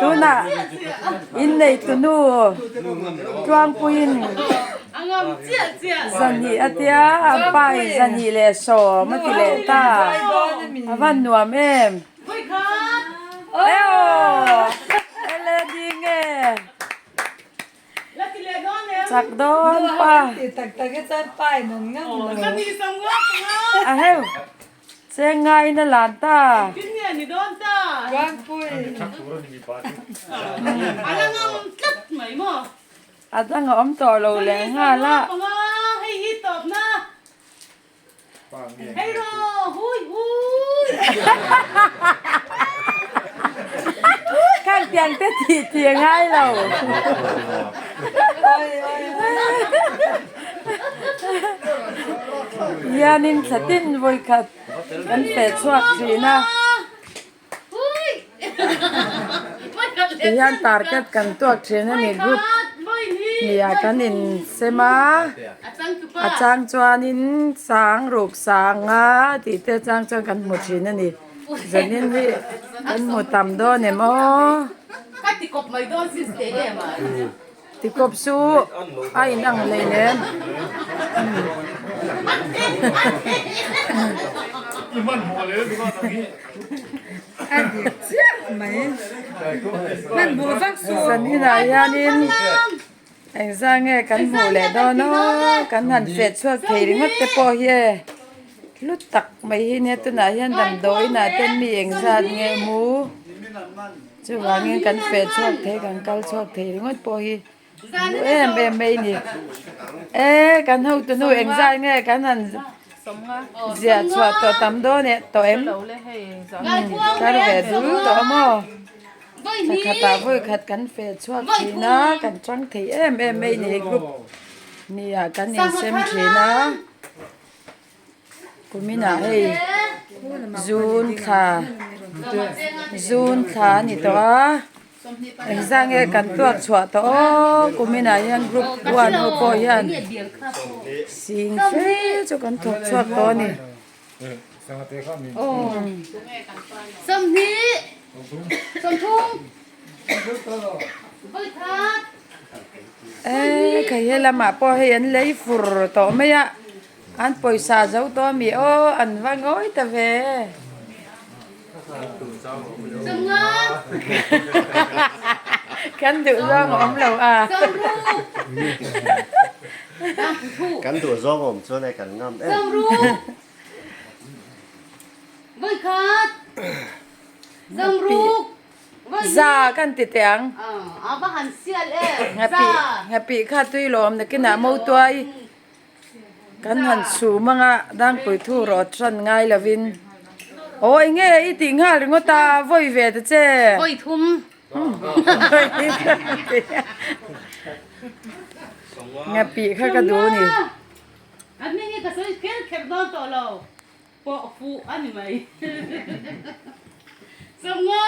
Tunah innei tunu Tluangpuiin zahnih a tia a pa in zahnih leh sawm a ti leh ta a van nuam em Chak dawn pa. A heu. Cheng ngaiin a lan ta. A dang a awm tawh lo leh nghal a. Khang tiang te tih tih a ngai lo. Hianin thla tin vawi khat kan feh chhuak thin a. Tihian target kan tuak thin a ni group nia kan insem a a chang chuanin sang ruk sang a tih te chang chuan kan hmu thin a ni zanin hi kan hmu tam dawn em aw tikawp chu a in ang hleinem. Zaninah hianin engzah nge kan hmuh leh dawn aw kan han feh chhuak thei ringawt te pawh hi e hlu tak mai hi nia tunah hian damdawiinah te mi engzat nge mu chuvangin kan feh chhuak thei kan kal chhuak thei ringawt pawh hi hlu em em mai a ni e kan hotu nu engzat nge kan han ziah chhuah tawh tam dawn eh tawh em kar ve dul tawh a maw thla khatah vawi khat kan feh chhuak thin a kan tang thei em em mai a ni hei group nia kan insem thin a. Kuminah hei zun thla zun thla a ni tawh a engzah nge kan tuak chhuah tawh aw kuminah hian group one ho pawh hian sing fe chu kan thawk chhuak tawh a ni. Eee kei he lamah pawh hei an lei fur tawh mai a. An pawisa zo tawh ami aw an va ngawi ta ve. Kan duh zawng a awm lo a. Kan duh zawng a awm chuan e kan ngam em. Za kan ti teh ang. Nghapih kha tui lawm nakinah motuai. Kan han chhum anga dangpui thu rawh tan ngai lovin aw eng nge i tih nghal ringawt a vawi ve ta che. Vawi thum. Nghapih kha ka duh ni. A hming hi ka sawi kher kher dawn tawh lo. Pawh fuh a ni mai. Sawmnga.